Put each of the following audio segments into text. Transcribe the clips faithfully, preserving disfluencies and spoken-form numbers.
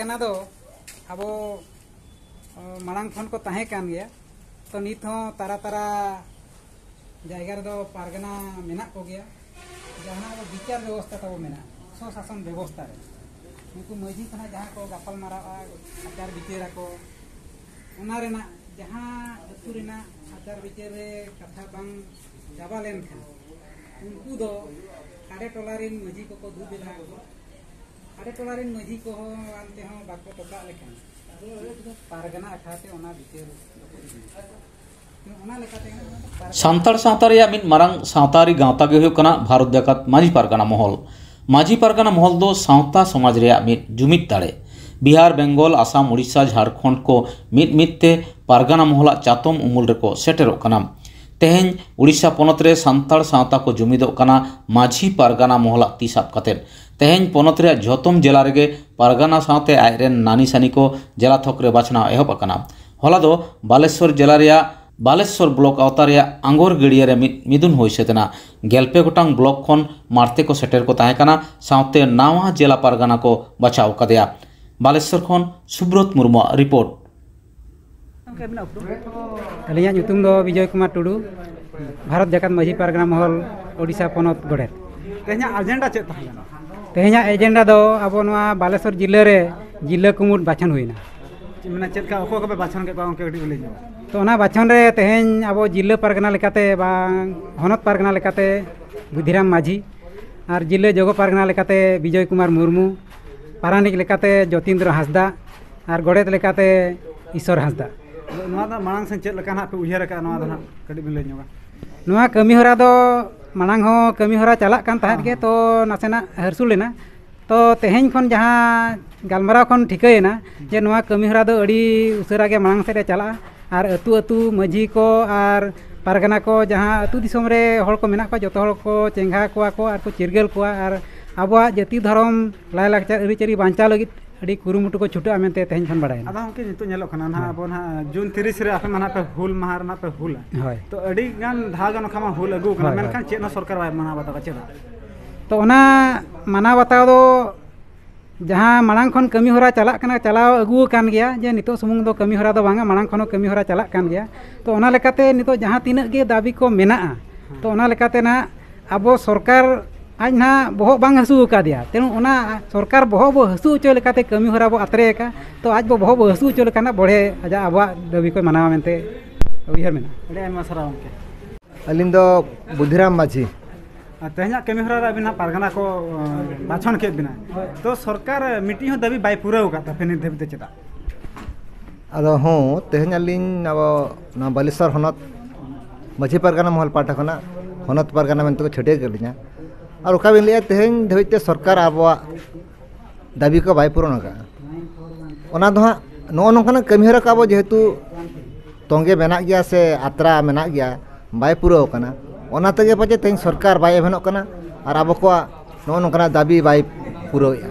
ᱚᱱᱟ ᱫᱚ ᱟᱵᱚ ᱢᱟᱲᱟᱝ ᱠᱷᱚᱱ ᱠᱚ ᱛᱟᱦᱮᱸ ᱠᱟᱱ ᱜᱮᱭᱟ᱾ ᱛᱚ ᱱᱤᱛ ᱦᱚᱸ ᱛᱟᱨᱟ ᱛᱟᱨᱟ ᱡᱟᱭᱜᱟ ᱨᱮᱫᱚ ᱯᱟᱨᱜᱟᱱᱟ ᱢᱮᱱᱟᱜ ᱠᱚᱜᱮᱭᱟ, ᱡᱟᱦᱟᱸ ᱟᱵᱚ ᱵᱤᱪᱟᱨ ᱵᱮᱵᱚᱥᱛᱷᱟ ᱛᱟᱵᱚ ᱢᱮᱱᱟᱜᱼᱟ, ᱥᱚᱥᱟᱥᱚᱱ ᱵᱮᱵᱚᱥᱛᱷᱟ ᱨᱮ᱾ ᱩᱱᱠᱩ ᱢᱟᱹᱡᱷᱤ ᱠᱷᱚᱱᱟᱜ ᱡᱟᱦᱟᱸ ᱠᱚ ᱜᱟᱯᱟᱞ ᱢᱟᱨᱟᱣᱟ, ᱟᱪᱟᱨ ᱵᱤᱪᱟᱹᱨ ᱟᱠᱚ, ᱚᱱᱟ ᱨᱮᱱᱟᱜ ᱡᱟᱦᱟᱸ ᱟᱹᱛᱩ ᱨᱮᱱᱟᱜ ᱟᱪᱟᱨ ᱵᱤᱪᱟᱹᱨ ᱨᱮ ᱠᱟᱛᱷᱟ ᱵᱟᱝ ᱪᱟᱵᱟ ᱞᱮᱱᱠᱷᱟᱱ, ᱩᱱᱠᱩ ᱫᱚ ᱟᱰᱮ ᱴᱚᱞᱟ ᱨᱮᱱ ᱢᱟᱹᱡᱷᱤ ᱠᱚᱠᱚ ᱫᱩᱜ ᱮᱫᱟ ᱠᱚ᱾ ᱟᱰᱮ ᱴᱚᱞᱟ ᱨᱮᱱ ᱢᱟᱹᱡᱷᱤ ᱠᱚᱦᱚᱸ ᱟᱱᱛᱮ ᱦᱚᱸ ᱵᱟᱠᱚ ᱴᱚᱠᱟᱜ ᱞᱮᱠᱷᱟᱱ, ᱯᱟᱨᱜᱟᱱᱟ ᱟᱠᱷᱲᱟ ᱛᱮ ᱚᱱᱟ ᱵᱤᱪᱟᱹᱨ ᱫᱚᱠᱚ ᱤᱫᱤᱭᱟ᱾ ᱚᱱᱟ ᱞᱮᱠᱟᱛᱮ ᱥᱟᱱᱛᱟᱲ ᱥᱟᱶᱛᱟ ᱨᱮᱭᱟᱜ ᱢᱤᱫ ᱢᱟᱨᱟᱝ ᱥᱟᱶᱛᱟᱨᱤ ᱜᱟᱶᱛᱟ ᱜᱮ ᱦᱩᱭᱩᱜ ᱠᱟᱱᱟ ᱵᱷᱟᱨᱚᱛ ᱡᱟᱠᱟᱛ ᱢᱟᱹᱡᱷᱤ ᱯᱟᱨᱜᱟᱱᱟ ᱢᱚᱦᱚᱞ᱾ ᱢᱟᱹᱡᱷᱤ ᱯᱟᱨᱜᱟᱱᱟ ᱢᱚᱦᱚᱞ ᱫᱚ ᱥᱟᱶᱛᱟ ᱥᱚᱢᱟᱡᱽ ᱨᱮᱭᱟᱜ ᱢᱤᱫ ᱡᱩᱢᱤᱫ ᱫᱟᱲᱮ᱾ ᱵᱤᱦᱟᱨ, ᱵᱮᱝᱜᱚᱞ, ᱟᱥᱟᱢ, ᱩᱲᱤᱥᱥᱟ, ᱡᱷᱟᱲᱠᱷᱚᱸᱰ ᱠᱚ ᱢᱤᱫ ᱢᱤᱫ ᱛᱮ ᱯᱟᱨᱜᱟᱱᱟ ᱢᱚᱦᱚᱞᱟᱜ ᱪᱟᱛᱚᱢ ᱩᱢᱩᱞ ᱨᱮᱠᱚ ᱥᱮᱴᱮᱨᱚᱜ ᱠᱟᱱᱟ᱾ ᱛᱮᱦᱮᱧ ᱩᱲᱤᱥᱥᱟ ᱯᱚᱱᱚᱛ ᱨᱮ ᱥᱟᱱᱛᱟᱲ ᱥᱟᱶᱛᱟ ᱠᱚ ᱡᱩᱢᱤᱫᱚᱜ ᱠᱟᱱᱟ ᱢᱟᱹᱡᱷᱤ ᱯᱟᱨᱜᱟᱱᱟ ᱢᱚᱦᱚᱞᱟᱜ ᱛᱤ ᱥᱟᱵ ᱠᱟᱛᱮ᱾ ᱛᱮᱦᱮᱧ ᱯᱚᱱᱚᱛ ᱨᱮᱭᱟᱜ ᱡᱷᱚᱛᱚᱢ ᱡᱮᱞᱟ ᱨᱮᱜᱮ ᱯᱟᱨᱜᱟᱱᱟ ᱥᱟᱶᱛᱮ ᱟᱡ ᱨᱮᱱ ᱱᱟᱹᱱᱤ ᱥᱟᱹᱱᱤ ᱠᱚ ᱡᱮᱞᱟ ᱛᱷᱚᱠ ᱨᱮ ᱵᱟᱪᱷᱱᱟᱣ ᱮᱦᱚᱵ ᱟᱠᱟᱱᱟ᱾ ᱦᱚᱞᱟ ᱫᱚ ᱵᱟᱞᱮᱥᱚᱨ ᱡᱮᱞᱟ ᱨᱮᱭᱟᱜ ᱵᱟᱞᱮᱥᱚᱨ ᱵᱞᱚᱠ ᱟᱣᱛᱟ ᱨᱮᱭᱟᱜ ᱟᱝᱜᱚᱨ ᱜᱟᱹᱲᱭᱟᱹ ᱨᱮ ᱢᱤᱫ ᱢᱤᱫᱩᱱ ᱦᱩᱭ ᱥᱟᱹᱛ ᱮᱱᱟ᱾ ᱜᱮᱞ ᱯᱮ ᱜᱚᱴᱟᱝ ᱵᱞᱚᱠ ᱠᱷᱚᱱ ᱢᱟᱬᱛᱮ ᱠᱚ ᱥᱮᱴᱮᱨ ᱠᱚ ᱛᱟᱦᱮᱸ ᱠᱟᱱᱟ, ᱥᱟᱶᱛᱮ ᱱᱟᱣᱟ ᱡᱮᱞᱟ ᱯᱟᱨᱜᱟᱱᱟ ᱠᱚ ᱵᱟᱪᱷᱟᱣ ᱟᱠᱟᱫᱮᱭᱟ᱾ ᱵᱟᱞᱮᱥᱚᱨ ᱠᱷᱚᱱ ᱥᱩᱵᱨᱚᱛ ᱢᱩᱨᱢᱩᱣᱟᱜ ᱨᱤᱯᱳᱨᱴ᱾ ᱟᱹᱞᱤᱧᱟᱜ ᱧᱩᱛᱩᱢ ᱫᱚ ᱵᱤᱡᱚᱭ ᱠᱩᱢᱟᱨ ᱴᱩᱰᱩ, ᱵᱷᱟᱨᱚᱛ ᱡᱟᱠᱟᱛ ᱢᱟᱹᱡᱷᱤ ᱯᱟᱨᱜᱟᱱᱟ ᱢᱚᱦᱚᱞ, ᱳᱰᱤᱥᱟ ᱯᱚᱱᱚᱛ ᱜᱚᱰᱮᱛ᱾ ᱛᱮᱦᱮᱧᱟᱜ ᱮᱡᱮᱱᱰᱟ ᱪᱮᱫ ᱛᱟᱦᱮᱸ ᱠᱟᱱᱟ? ᱛᱮᱦᱮᱧᱟᱜ ᱮᱡᱮᱱᱰᱟ ᱫᱚ ᱟᱵᱚ ᱱᱚᱣᱟ ᱵᱟᱞᱮᱥᱚᱨ ᱡᱤᱞᱟᱹ ᱨᱮ ᱡᱤᱞᱟᱹ ᱠᱩᱢᱩᱴ ᱵᱟᱪᱷᱚᱱ ᱦᱩᱭᱱᱟ᱾ ᱪᱮᱫ ᱢᱮᱱᱟ, ᱪᱮᱫ ᱞᱮᱠᱟ, ᱚᱠᱚᱭ ᱠᱚᱯᱮ ᱵᱟᱪᱷᱚᱱ ᱠᱮᱫ ᱠᱚᱣᱟ, ᱜᱚᱢᱠᱮ ᱠᱟᱹᱴᱤᱡ ᱞᱟᱹᱭ ᱧᱚᱜ? ᱛᱚ ᱚᱱᱟ ᱵᱟᱪᱷᱚᱱ ᱨᱮ ᱛᱮᱦᱮᱧ ᱟᱵᱚ ᱡᱤᱞᱟᱹ ᱯᱟᱨᱜᱟᱱᱟ ᱞᱮᱠᱟᱛᱮ ᱵᱟᱝ ᱦᱚᱱᱚᱛ ᱯᱟᱨᱜᱟᱱᱟ ᱞᱮᱠᱟᱛᱮ ᱵᱩᱫᱷᱤᱨᱟᱢ ᱢᱟᱹᱡᱷᱤ, ᱟᱨ ᱡᱤᱞᱟᱹ ᱡᱚᱜᱚ ᱯᱟᱨᱜᱟᱱᱟ ᱞᱮᱠᱟᱛᱮ ᱵᱤᱡᱚᱭ ᱠᱩᱢᱟᱨ ᱢᱩᱨᱢᱩ, ᱯᱟᱨᱟᱱᱤᱠ ᱞᱮᱠᱟᱛᱮ ᱡᱚᱛᱤᱱᱫᱨᱚ ᱦᱟᱸᱥᱫᱟ, ᱟᱨ ᱜᱚᱰᱮᱛ ᱞᱮᱠᱟᱛᱮ ᱤᱥᱚᱨ ᱦᱟᱸᱥᱫᱟ᱾ ᱟᱫᱚ ᱱᱚᱣᱟ ᱫᱚ ᱢᱟᱲᱟᱝ ᱥᱮᱱ ᱪᱮᱫ ᱞᱮᱠᱟ ᱱᱟᱦᱟᱜ ᱯᱮ ᱩᱭᱦᱟᱹᱨ ᱟᱠᱟᱫᱼᱟ, ᱱᱚᱣᱟ ᱫᱚ ᱱᱟᱦᱟᱜ ᱠᱟᱹᱴᱤᱡ ᱵᱤᱱ ᱞᱟᱹᱭ ᱧᱚᱜᱟ? ᱱᱚᱣᱟ ᱠᱟᱹᱢᱤ ᱦᱚᱨᱟ ᱫᱚ ᱢᱟᱲᱟᱝ ᱦᱚᱸ ᱠᱟᱹᱢᱤ ᱦᱚᱨᱟ ᱪᱟᱞᱟᱜ ᱠᱟᱱ ᱛᱟᱦᱮᱸᱫ ᱜᱮ, ᱦᱚᱸ᱾ ᱛᱚ ᱱᱟᱥᱮᱱᱟᱜ ᱦᱟᱹᱨᱥᱩᱲ ᱞᱮᱱᱟ᱾ ᱛᱚ ᱛᱮᱦᱮᱧ ᱠᱷᱚᱱ ᱡᱟᱦᱟᱸ ᱜᱟᱞᱢᱟᱨᱟᱣ ᱠᱷᱚᱱ ᱴᱷᱤᱠᱟᱹᱭᱮᱱᱟ ᱡᱮ ᱱᱚᱣᱟ ᱠᱟᱹᱢᱤ ᱦᱚᱨᱟ ᱫᱚ ᱟᱹᱰᱤ ᱩᱥᱟᱹᱨᱟ ᱜᱮ ᱢᱟᱲᱟᱝ ᱥᱮᱫ ᱮ ᱪᱟᱞᱟᱜᱼᱟ, ᱟᱨ ᱟᱹᱛᱩ ᱟᱹᱛᱩ ᱢᱟᱹᱡᱷᱤ ᱠᱚ ᱟᱨ ᱯᱟᱨᱜᱟᱱᱟ ᱠᱚ, ᱡᱟᱦᱟᱸ ᱟᱹᱛᱩ ᱫᱤᱥᱚᱢ ᱨᱮ ᱦᱚᱲ ᱠᱚ ᱢᱮᱱᱟᱜ ᱠᱚᱣᱟ, ᱡᱚᱛᱚ ᱦᱚᱲ ᱠᱚ ᱪᱮᱸᱜᱷᱟ ᱠᱚᱣᱟ ᱠᱚ ᱟᱨ ᱠᱚ ᱪᱤᱨᱜᱟᱹᱞ ᱠᱚᱣᱟ, ᱟᱨ ᱟᱵᱚᱣᱟᱜ ᱡᱟᱹᱛᱤ ᱫᱷᱚᱨᱚᱢ ᱞᱟᱭᱼᱞᱟᱠᱪᱟᱨ ᱟᱹᱨᱤᱪᱟᱹᱞᱤ ᱵᱟᱧᱪᱟᱣ ᱞᱟᱹᱜᱤᱫ ᱟᱹᱰᱤ ᱠᱩᱨᱩᱢᱩᱴᱩ ᱠᱚ ᱪᱷᱩᱴᱟᱹᱜᱼᱟ ᱢᱮᱱᱛᱮ ᱛᱮᱦᱮᱧ ᱠᱷᱚᱱ ᱵᱟᱲᱟᱭᱮᱱᱟ᱾ ᱟᱫᱚ ᱜᱚᱢᱠᱮ, ᱱᱤᱛᱚᱜ ᱧᱮᱞᱚᱜ ᱠᱟᱱᱟ ᱱᱟᱦᱟᱜ, ᱦᱮᱸ᱾ ᱟᱵᱚ ᱱᱟᱦᱟᱜ ᱡᱩᱱ ᱛᱤᱨᱤᱥ ᱨᱮ ᱟᱯᱮ ᱢᱟ ᱱᱟᱦᱟᱜ ᱯᱮ ᱦᱩᱞ ᱢᱟᱦᱟ ᱨᱮ ᱱᱟᱦᱟᱜ ᱯᱮ ᱦᱩᱞᱟ᱾ ᱦᱳᱭ᱾ ᱛᱚ ᱟᱹᱰᱤ ᱜᱟᱱ ᱫᱷᱟᱣ ᱜᱮ ᱱᱚᱝᱠᱟ ᱢᱟ ᱦᱩᱞ ᱟᱹᱜᱩ ᱠᱟᱱᱟ, ᱦᱳᱭ, ᱢᱮᱱᱠᱷᱟᱱ ᱦᱳᱭ᱾ ᱪᱮᱫ ᱦᱚᱸ ᱥᱚᱨᱠᱟᱨ ᱵᱟᱭ ᱢᱟᱱᱟᱣ ᱵᱟᱛᱟᱣ ᱠᱟᱜᱼᱟ, ᱪᱮᱫᱟᱜ? ᱛᱚ ᱚᱱᱟ ᱢᱟᱱᱟᱣ ᱵᱟᱛᱟᱣ ᱫᱚ ᱡᱟᱦᱟᱸ ᱢᱟᱲᱟᱝ ᱠᱷᱚᱱ ᱠᱟᱹᱢᱤ ᱦᱚᱨᱟ ᱪᱟᱞᱟᱜ ᱠᱟᱱᱟ, ᱪᱟᱞᱟᱣ ᱟᱹᱜᱩ ᱟᱠᱟᱱ ᱜᱮᱭᱟ, ᱡᱮ ᱱᱤᱛᱚᱜ ᱥᱩᱢᱩᱝ ᱫᱚ ᱠᱟᱹᱢᱤ ᱦᱚᱨᱟ ᱫᱚ ᱵᱟᱝᱟ, ᱢᱟᱲᱟᱝ ᱠᱷᱚᱱ ᱦᱚᱸ ᱠᱟᱹᱢᱤ ᱦᱚᱨᱟ ᱪᱟᱞᱟᱜ ᱠᱟᱱ ᱜᱮᱭᱟ᱾ ᱛᱚ ᱚᱱᱟ ᱞᱮᱠᱟᱛᱮ ᱱᱤᱛᱚᱜ ᱡᱟᱦᱟᱸ ᱛᱤᱱᱟᱹᱜ ᱜᱮ ᱫᱟᱹᱵᱤ ᱠᱚ ᱢᱮᱱᱟᱜᱼᱟ, ᱛᱚ ᱚᱱᱟ ᱞᱮᱠᱟᱛᱮ ᱱᱟᱜ ᱟᱵᱚ ᱥᱚᱨᱠᱟᱨ ᱟᱡ ᱱᱟᱜ ᱵᱚᱦᱚᱜ ᱵᱟᱝ ᱦᱟᱹᱥᱩ ᱟᱠᱟᱫᱮᱭᱟ, ᱛᱮᱱᱩ ᱚᱱᱟ ᱥᱚᱨᱠᱟᱨ ᱵᱚᱦᱚᱜ ᱵᱚ ᱦᱟᱹᱥᱩ ᱦᱚᱪᱚ ᱞᱮᱠᱟᱛᱮ ᱠᱟᱹᱢᱤ ᱦᱚᱨᱟ ᱵᱚ ᱟᱛᱨᱮ ᱟᱠᱟᱫ᱾ ᱛᱚ ᱟᱡ ᱵᱚ ᱵᱚᱦᱚᱜ ᱵᱚ ᱦᱟᱹᱥᱩ ᱦᱚᱪᱚ ᱞᱮᱠᱟᱱᱟᱜ ᱵᱚᱲᱦᱮ ᱟᱡᱟᱜ ᱟᱵᱚᱣᱟᱜ ᱫᱟᱹᱵᱤ ᱠᱚᱭ ᱢᱟᱱᱟᱣᱟ ᱢᱮᱱᱛᱮ ᱩᱭᱦᱟᱹᱨ ᱢᱮᱱᱟᱜᱼᱟ᱾ ᱟᱹᱰᱤ ᱟᱭᱢᱟ ᱥᱟᱨᱦᱟᱣ ᱜᱚᱢᱠᱮ᱾ ᱟᱹᱞᱤᱧ ᱫᱚ ᱵᱩᱫᱷᱤᱨᱟᱢ ᱢᱟᱹᱡᱷᱤ᱾ ᱟᱨ ᱛᱮᱦᱮᱧᱟᱜ ᱠᱟᱹᱢᱤ ᱦᱚᱨᱟ ᱨᱮ ᱟᱹᱵᱤᱱ ᱦᱟᱸᱜ ᱯᱟᱨᱜᱟᱱᱟ ᱠᱚ, ᱟᱸ, ᱵᱟᱪᱷᱚᱱ ᱠᱮᱫ ᱵᱤᱱᱟ᱾ ᱛᱚ ᱥᱚᱨᱠᱟᱨ ᱢᱤᱫᱴᱤᱡ ᱦᱚᱸ ᱫᱟᱹᱵᱤ ᱵᱟᱭ ᱯᱩᱨᱟᱹᱣ ᱟᱠᱟᱫ ᱛᱟᱯᱮ ᱱᱤᱛ ᱫᱷᱟᱹᱵᱤᱡ ᱛᱮ ᱪᱮᱫᱟᱜ? ᱟᱫᱚ ᱦᱚᱸ, ᱛᱮᱦᱮᱧ ᱟᱹᱞᱤᱧ ᱟᱵᱚ ᱱᱚᱣᱟ ᱵᱟᱞᱮᱥᱚᱨ ᱦᱚᱱᱚᱛ ᱢᱟᱹᱡᱷᱤ ᱯᱟᱨᱜᱟᱱᱟ ᱢᱚᱦᱚᱞ ᱯᱟᱦᱴᱟ ᱠᱷᱚᱱᱟᱜ ᱦᱚᱱᱚᱛ ᱯᱟᱨᱜᱟᱱᱟ ᱢᱮᱱᱛᱮ ᱠᱚ ᱪᱷᱟᱹᱴᱭᱟᱹᱨ ᱠᱮᱫ ᱞᱤᱧᱟ᱾ ᱟᱨ ᱚᱠᱟ ᱵᱤᱱ ᱞᱟᱹᱭᱮᱫᱼᱟ, ᱛᱮᱦᱮᱧ ᱫᱷᱟᱹᱵᱤᱡ ᱛᱮ ᱥᱚᱨᱠᱟᱨ ᱟᱵᱚᱣᱟᱜ ᱫᱟᱹᱵᱤ ᱠᱚ ᱵᱟᱭ ᱯᱩᱨᱚᱱ ᱟᱠᱟᱫᱼᱟ᱾ ᱚᱱᱟ ᱫᱚ ᱦᱟᱸᱜ ᱱᱚᱜᱼᱚ ᱱᱚᱝᱠᱟᱱᱟᱜ ᱠᱟᱹᱢᱤ ᱦᱚᱨᱟ ᱠᱚ ᱟᱵᱚ ᱡᱮᱦᱮᱛᱩ ᱛᱚᱸᱜᱮ ᱢᱮᱱᱟᱜ ᱜᱮᱭᱟ ᱥᱮ ᱟᱛᱨᱟ ᱢᱮᱱᱟᱜ ᱜᱮᱭᱟ, ᱵᱟᱭ ᱯᱩᱨᱟᱹᱣ ᱟᱠᱟᱱᱟ᱾ ᱚᱱᱟ ᱛᱮᱜᱮ ᱯᱟᱪᱮ ᱛᱮᱦᱮᱧ ᱥᱚᱨᱠᱟᱨ ᱵᱟᱭ ᱮᱵᱷᱮᱱᱚᱜ ᱠᱟᱱᱟ ᱟᱨ ᱟᱵᱚ ᱠᱚᱣᱟᱜ ᱱᱚᱜᱼᱚ ᱱᱚᱝᱠᱟᱱᱟᱜ ᱫᱟᱹᱵᱤ ᱵᱟᱭ ᱯᱩᱨᱟᱹᱣᱮᱫᱼᱟ᱾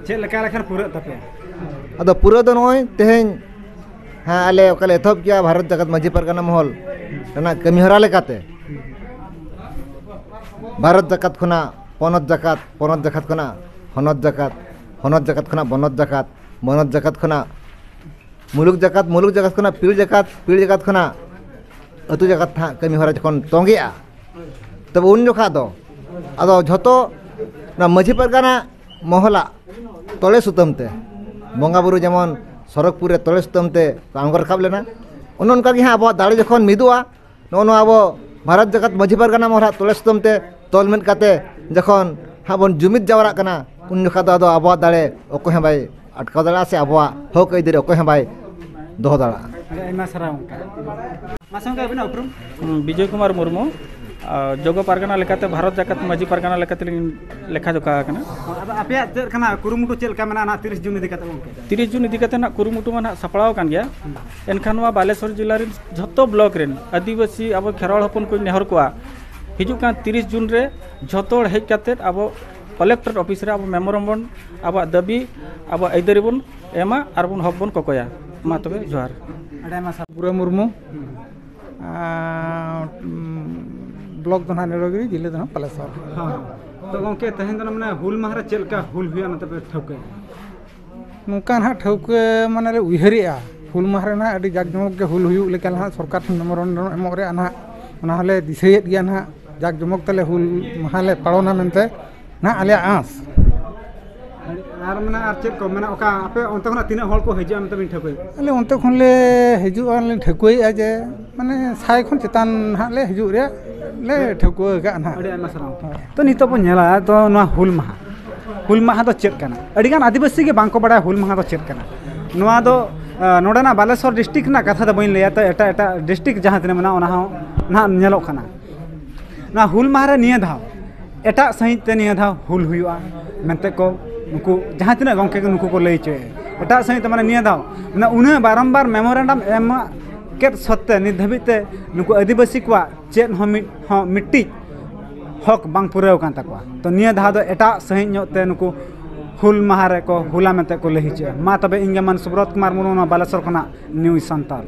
ᱪᱮᱫ ᱞᱮᱠᱟ ᱞᱮᱠᱷᱟᱱ ᱯᱩᱨᱟᱹᱜ ᱛᱟᱯᱮᱭᱟ? ᱟᱫᱚ ᱯᱩᱨᱟᱹᱣ ᱫᱚ ᱱᱚᱜᱼᱚᱭ ᱛᱮᱦᱮᱧ, ᱦᱮᱸ, ᱟᱞᱮ ᱚᱠᱟ ᱞᱮ ᱮᱛᱚᱦᱚᱵ ᱠᱮᱜᱼᱟ ᱵᱷᱟᱨᱚᱛ ᱡᱟᱠᱟᱛ ᱢᱟᱹᱡᱷᱤ ᱯᱟᱨᱜᱟᱱᱟ ᱢᱚᱦᱚᱞ ᱨᱮᱱᱟᱜ ᱠᱟᱹᱢᱤ ᱦᱚᱨᱟ ᱞᱮᱠᱟᱛᱮ, ᱵᱷᱟᱨᱚᱛ ᱡᱟᱠᱟᱛ ᱠᱷᱚᱱᱟᱜ ᱯᱚᱱᱚᱛ ᱡᱟᱠᱟᱛ, ᱯᱚᱱᱚᱛ ᱡᱟᱠᱟᱛ ᱠᱷᱚᱱᱟᱜ ᱦᱚᱱᱚᱛ ᱡᱟᱠᱟᱛ, ᱦᱚᱱᱚᱛ ᱡᱟᱠᱟᱛ ᱠᱷᱚᱱᱟᱜ ᱵᱚᱱᱚᱛ ᱡᱟᱠᱟᱛ, ᱵᱚᱱᱚᱛ ᱡᱟᱠᱟᱛ ᱠᱷᱚᱱᱟᱜ ᱢᱩᱞᱩᱠ ᱡᱟᱠᱟᱛ, ᱢᱩᱞᱩᱠ ᱡᱟᱠᱟᱛ ᱠᱷᱚᱱᱟᱜ ᱯᱤᱲ ᱡᱟᱠᱟᱛ, ᱯᱤᱲ ᱡᱟᱠᱟᱛ ᱠᱷᱚᱱᱟᱜ ᱟᱹᱛᱩ ᱡᱟᱠᱟᱛ ᱦᱟᱸᱜ ᱠᱟᱹᱢᱤ ᱦᱚᱨᱟ ᱡᱚᱠᱷᱚᱱ ᱛᱚᱸᱜᱮᱜᱼᱟ, ᱛᱚᱵᱮ ᱩᱱ ᱡᱚᱠᱷᱟ ᱫᱚ ᱟᱫᱚ ᱡᱷᱚᱛᱚ ᱚᱱᱟ ᱢᱟᱹᱡᱷᱤ ᱯᱟᱨᱜᱟᱱᱟ ᱢᱚᱦᱚᱞᱟᱜ ᱛᱚᱲᱮ ᱥᱩᱛᱟᱹᱢ ᱛᱮ, ᱵᱚᱸᱜᱟ ᱵᱩᱨᱩ ᱡᱮᱢᱚᱱ ᱥᱚᱨᱚᱜᱽᱯᱩᱨ ᱨᱮ ᱛᱚᱲᱮ ᱥᱩᱛᱟᱹᱢ ᱛᱮ ᱟᱬᱜᱚ ᱨᱟᱠᱟᱵ ᱞᱮᱱᱟ, ᱚᱱᱮ ᱚᱱᱠᱟ ᱜᱮ ᱦᱟᱸᱜ ᱟᱵᱚᱣᱟᱜ ᱫᱟᱲᱮ ᱡᱚᱠᱷᱚᱱ ᱢᱤᱫᱚᱜᱼᱟ, ᱱᱚᱜᱼᱚ ᱱᱚᱣᱟ ᱟᱵᱚ ᱵᱷᱟᱨᱚᱛ ᱡᱟᱠᱟᱛ ᱢᱟᱹᱡᱷᱤ ᱯᱟᱨᱜᱟᱱᱟ ᱢᱚᱦᱚᱞᱟᱜ ᱛᱚᱲᱮ ᱥᱩᱛᱟᱹᱢ ᱛᱮ ᱛᱚᱞ ᱢᱤᱫ ᱠᱟᱛᱮ ᱡᱚᱠᱷᱚᱱ ᱦᱟᱸᱜ ᱵᱚᱱ ᱡᱩᱢᱤᱫ ᱡᱟᱣᱨᱟᱜ ᱠᱟᱱᱟ, ᱩᱱ ᱡᱚᱠᱷᱟ ᱫᱚ ᱟᱫᱚ ᱟᱵᱚᱣᱟᱜ ᱫᱟᱲᱮ ᱚᱠᱚᱭ ᱦᱚᱸ ᱵᱟᱭ ᱟᱴᱠᱟᱣ ᱫᱟᱲᱮᱭᱟᱜᱼᱟ ᱥᱮ ᱟᱵᱚᱣᱟᱜ ᱦᱚᱠ ᱟᱹᱭᱫᱟᱹᱨᱤ ᱚᱠᱚᱭ ᱦᱚᱸ ᱵᱟᱭ ᱫᱚᱦᱚ ᱫᱟᱲᱮᱭᱟᱜᱼᱟ᱾ ᱟᱹᱰᱤ ᱟᱭᱢᱟ ᱥᱟᱨᱦᱟᱣ ᱜᱚᱢᱠᱮ᱾ ᱢᱟᱥᱮ ᱜᱚᱢᱠᱮ ᱟᱹᱵᱤᱱᱟᱜ ᱩᱯᱨᱩᱢ? ᱦᱩᱸ, ᱵᱤᱡᱚᱭ ᱠᱩᱢᱟᱨ ᱢᱩᱨᱢᱩ, ᱟᱨ ᱡᱚᱜᱚ ᱯᱟᱨᱜᱟᱱᱟ ᱞᱮᱠᱟᱛᱮ ᱵᱷᱟᱨᱚᱛ ᱡᱟᱠᱟᱛ ᱢᱟᱹᱡᱷᱤ ᱯᱟᱨᱜᱟᱱᱟ ᱞᱮᱠᱟᱛᱮᱞᱤᱧ ᱞᱮᱠᱷᱟ ᱡᱚᱠᱷᱟ ᱟᱠᱟᱱᱟ᱾ ᱟᱫᱚ ᱟᱯᱮᱭᱟᱜ ᱪᱮᱫ ᱞᱮᱠᱟᱱᱟᱜ ᱠᱩᱨᱩᱢᱩᱴᱩ ᱪᱮᱫ ᱞᱮᱠᱟ ᱢᱮᱱᱟᱜᱼᱟ ᱱᱟᱦᱟᱜ ᱛᱤᱨᱤᱥ ᱡᱩᱱ ᱤᱫᱤ ᱠᱟᱛᱮ ᱜᱚᱢᱠᱮ? ᱛᱤᱨᱤᱥ ᱡᱩᱱ ᱤᱫᱤ ᱠᱟᱛᱮ ᱱᱟᱦᱟᱜ ᱠᱩᱨᱩᱢᱩᱴᱩ ᱢᱟ ᱱᱟᱦᱟᱜ ᱥᱟᱯᱲᱟᱣ ᱟᱠᱟᱱ ᱜᱮᱭᱟ᱾ ᱮᱱᱠᱷᱟᱱ ᱱᱚᱣᱟ ᱵᱟᱞᱮᱥᱚᱨ ᱡᱮᱞᱟ ᱨᱮᱱ ᱡᱷᱚᱛᱚ ᱵᱞᱚᱠ ᱨᱮᱱ ᱟᱹᱫᱤᱵᱟᱹᱥᱤ ᱟᱵᱚ ᱠᱷᱮᱨᱣᱟᱲ ᱦᱚᱯᱚᱱ ᱠᱚᱧ ᱱᱮᱦᱚᱨ ᱠᱚᱣᱟ, ᱦᱤᱡᱩᱜ ᱠᱟᱱ ᱛᱤᱨᱤᱥ ᱡᱩᱱ ᱨᱮ ᱡᱷᱚᱛᱚ ᱦᱚᱲ ᱦᱮᱡ ᱠᱟᱛᱮ ᱟᱵᱚ ᱠᱚᱞᱮᱠᱴᱚᱨ ᱚᱯᱷᱤᱥ ᱨᱮ ᱟᱵᱚ ᱢᱮᱢᱳᱨᱟᱢ ᱵᱚᱱ, ᱟᱵᱚᱣᱟᱜ ᱫᱟᱹᱵᱤ, ᱟᱵᱚᱣᱟᱜ ᱟᱹᱭᱫᱟᱹᱨᱤ ᱵᱚᱱ ᱮᱢᱟ ᱟᱨ ᱵᱚᱱ ᱦᱚᱠ ᱵᱚᱱ ᱠᱚᱠᱚᱭᱟ᱾ ᱢᱟ ᱛᱚᱵᱮ ᱡᱚᱦᱟᱨ᱾ ᱟᱹᱰᱤ ᱟᱭᱢᱟ ᱥᱟᱨᱦᱟᱣ᱾ ᱵᱩᱨᱟᱹ ᱢᱩᱨᱢᱩ, ᱟᱨ, ᱩᱢ, ᱵᱞᱚᱠ ᱫᱚ ᱱᱟᱦᱟᱜ ᱱᱤᱲᱚᱜᱤᱨᱤ, ᱡᱮᱞᱟ ᱫᱚ ᱱᱟᱦᱟᱜ ᱯᱟᱞᱮᱥᱚᱨ᱾ ᱦᱚᱸ᱾ ᱛᱚ ᱜᱚᱢᱠᱮ, ᱛᱮᱦᱮᱧ ᱫᱚ ᱢᱟᱱᱮ ᱦᱩᱞ ᱢᱟᱦᱟ ᱨᱮ ᱪᱮᱫ ᱞᱮᱠᱟ ᱦᱩᱞ ᱦᱩᱭᱩᱜᱼᱟ ᱢᱮᱱᱛᱮ ᱯᱮ ᱴᱷᱟᱹᱣᱠᱟᱹᱭᱟ? ᱱᱚᱝᱠᱟ ᱱᱟᱦᱟᱜ ᱴᱷᱟᱹᱣᱠᱟᱹ ᱢᱟᱱᱮ ᱞᱮ ᱩᱭᱦᱟᱹᱨᱮᱜᱼᱟ, ᱦᱩᱞ ᱢᱟᱦᱟ ᱨᱮ ᱱᱟᱦᱟᱜ ᱟᱹᱰᱤ ᱡᱟᱠ ᱡᱚᱢᱚᱠ ᱜᱮ ᱦᱩᱞ ᱦᱩᱭᱩᱜ ᱞᱮᱠᱟ ᱱᱟᱦᱟᱜ ᱥᱚᱨᱠᱟᱨ ᱴᱷᱮᱱ ᱢᱮᱢᱳᱨᱮᱱᱰᱟᱢ ᱮᱢᱚᱜ ᱨᱮᱭᱟᱜ ᱱᱟᱦᱟᱜ, ᱚᱱᱟ ᱦᱚᱸᱞᱮ ᱫᱤᱥᱟᱹᱭᱮᱫ ᱜᱮᱭᱟ ᱱᱟᱦᱟᱜ, ᱡᱟᱠ ᱡᱚᱢᱚᱠ ᱛᱮᱞᱮ ᱦᱩᱞ ᱢᱟᱦᱟ ᱞᱮ ᱯᱟᱞᱚᱱᱟ ᱢᱮᱱᱛᱮ ᱱᱟᱦᱟᱜ ᱟᱞᱮᱭᱟᱜ ᱟᱸᱥ᱾ ᱟᱨ ᱢᱟᱱᱮ ᱟᱨ ᱪᱮᱫ ᱠᱚ ᱢᱮᱱᱟ, ᱚᱠᱟ ᱟᱯᱮ ᱚᱱᱛᱮ ᱠᱷᱚᱱᱟᱜ ᱛᱤᱱᱟᱹᱜ ᱦᱚᱲ ᱠᱚ ᱦᱤᱡᱩᱜᱼᱟ ᱢᱮᱱᱛᱮ ᱵᱤᱱ ᱴᱷᱟᱹᱣᱠᱟᱹᱭᱟ? ᱟᱞᱮ ᱚᱱᱛᱮ ᱠᱷᱚᱱ ᱞᱮ ᱦᱤᱡᱩᱜᱼᱟ, ᱞᱮ ᱴᱷᱟᱹᱣᱠᱟᱹᱭᱮᱫᱼᱟ ᱡᱮ ᱢᱟᱱᱮ ᱥᱟᱭ ᱠᱷᱚᱱ ᱪᱮᱛᱟᱱ ᱱᱟᱦᱟᱜ ᱞᱮ ᱦᱤᱡᱩᱜ ᱨᱮᱭᱟᱜ ᱞᱮ ᱴᱷᱟᱹᱣᱠᱟᱹ ᱟᱠᱟᱫᱼᱟ ᱱᱟᱦᱟᱜ᱾ ᱟᱹᱰᱤ ᱟᱭᱢᱟ ᱥᱟᱨᱦᱟᱣ᱾ ᱦᱳᱭ᱾ ᱛᱚ ᱱᱤᱛᱚᱜ ᱵᱚᱱ ᱧᱮᱞᱟ ᱛᱚ ᱱᱚᱣᱟ ᱦᱩᱞ ᱢᱟᱦᱟ, ᱦᱩᱞ ᱢᱟᱦᱟ ᱫᱚ ᱪᱮᱫ ᱠᱟᱱᱟ? ᱟᱹᱰᱤᱜᱟᱱ ᱟᱹᱫᱤᱵᱟᱹᱥᱤ ᱜᱮ ᱵᱟᱝᱠᱚ ᱵᱟᱲᱟᱭᱟ ᱦᱩᱞ ᱢᱟᱦᱟ ᱫᱚ ᱪᱮᱫ ᱠᱟᱱᱟ᱾ ᱱᱚᱣᱟ ᱫᱚ ᱟᱸ, ᱱᱚᱰᱮᱱᱟᱜ ᱵᱟᱞᱮᱥᱚᱨ ᱰᱤᱥᱴᱨᱤᱠᱴ ᱨᱮᱱᱟᱜ ᱠᱟᱛᱷᱟ ᱫᱚ ᱵᱟᱹᱧ ᱞᱟᱹᱭᱟ, ᱛᱚ ᱮᱴᱟᱜ ᱮᱴᱟᱜ ᱰᱤᱥᱴᱨᱤᱠᱴ ᱡᱟᱦᱟᱸ ᱛᱤᱱᱟᱹᱜ ᱢᱮᱱᱟᱜᱼᱟ ᱚᱱᱟ ᱦᱚᱸ ᱱᱟᱦᱟᱜ ᱧᱮᱞᱚᱜ ᱠᱟᱱᱟ᱾ ᱱᱚᱣᱟ ᱦᱩᱞ ᱢᱟᱦᱟ ᱨᱮ ᱱᱤᱭᱟᱹ ᱫᱷᱟᱣ ᱮᱴᱟᱜ ᱥᱟᱺᱦᱤᱡ ᱛᱮ ᱱᱤᱭᱟᱹ ᱫᱷᱟᱣ ᱦᱩᱞ ᱦᱩᱭᱩᱜᱼᱟ ᱢᱮᱱᱛᱮ ᱠᱚ ᱱᱩᱠᱩ ᱡᱟᱦᱟᱸ ᱛᱤᱱᱟᱹᱜ ᱜᱚᱢᱠᱮ ᱠᱚ ᱱᱩᱠᱩ ᱠᱚ ᱞᱟᱹᱭ ᱦᱚᱪᱚᱭᱮᱫᱼᱟ, ᱮᱴᱟᱜ ᱥᱟᱺᱦᱤᱡ ᱛᱮ ᱢᱟᱱᱮ ᱱᱤᱭᱟᱹ ᱫᱷᱟᱣ ᱢᱟᱱᱮ ᱩᱱᱟᱹᱜ ᱵᱟᱨᱚᱢᱵᱟᱨ ᱢᱮᱢᱳᱨᱮᱱᱰᱟᱢ ᱮᱢ ᱠᱮᱫ ᱥᱚᱛᱛᱮ ᱱᱤᱛ ᱫᱷᱟᱹᱵᱤᱡ ᱛᱮ ᱱᱩᱠᱩ ᱟᱹᱫᱤᱵᱟᱹᱥᱤ ᱠᱚᱣᱟᱜ ᱪᱮᱫ ᱦᱚᱸ ᱢᱤᱫ ᱦᱚᱸ ᱢᱤᱫᱴᱤᱡ ᱦᱚᱠ ᱵᱟᱝ ᱯᱩᱨᱟᱹᱣ ᱟᱠᱟᱱ ᱛᱟᱠᱚᱣᱟ᱾ ᱛᱚ ᱱᱤᱭᱟᱹ ᱫᱷᱟᱣ ᱫᱚ ᱮᱴᱟᱜ ᱥᱟᱺᱦᱤᱡ ᱧᱚᱜ ᱛᱮ ᱱᱩᱠᱩ ᱦᱩᱞ ᱢᱟᱦᱟ ᱨᱮᱠᱚ ᱦᱩᱞᱟ ᱢᱮᱱᱛᱮ ᱠᱚ ᱞᱟᱹᱭ ᱦᱚᱪᱚᱭᱟ᱾ ᱢᱟ ᱛᱚᱵᱮ ᱤᱧ ᱜᱮ ᱢᱟᱱ ᱥᱩᱵᱨᱚᱛ ᱠᱩᱢᱟᱨ ᱢᱩᱨᱢᱩ, ᱱᱚᱣᱟ ᱵᱟᱞᱮᱥᱚᱨ ᱠᱷᱚᱱᱟᱜ ᱱᱤᱭᱩᱡᱽ ᱥᱟᱱᱛᱟᱲ᱾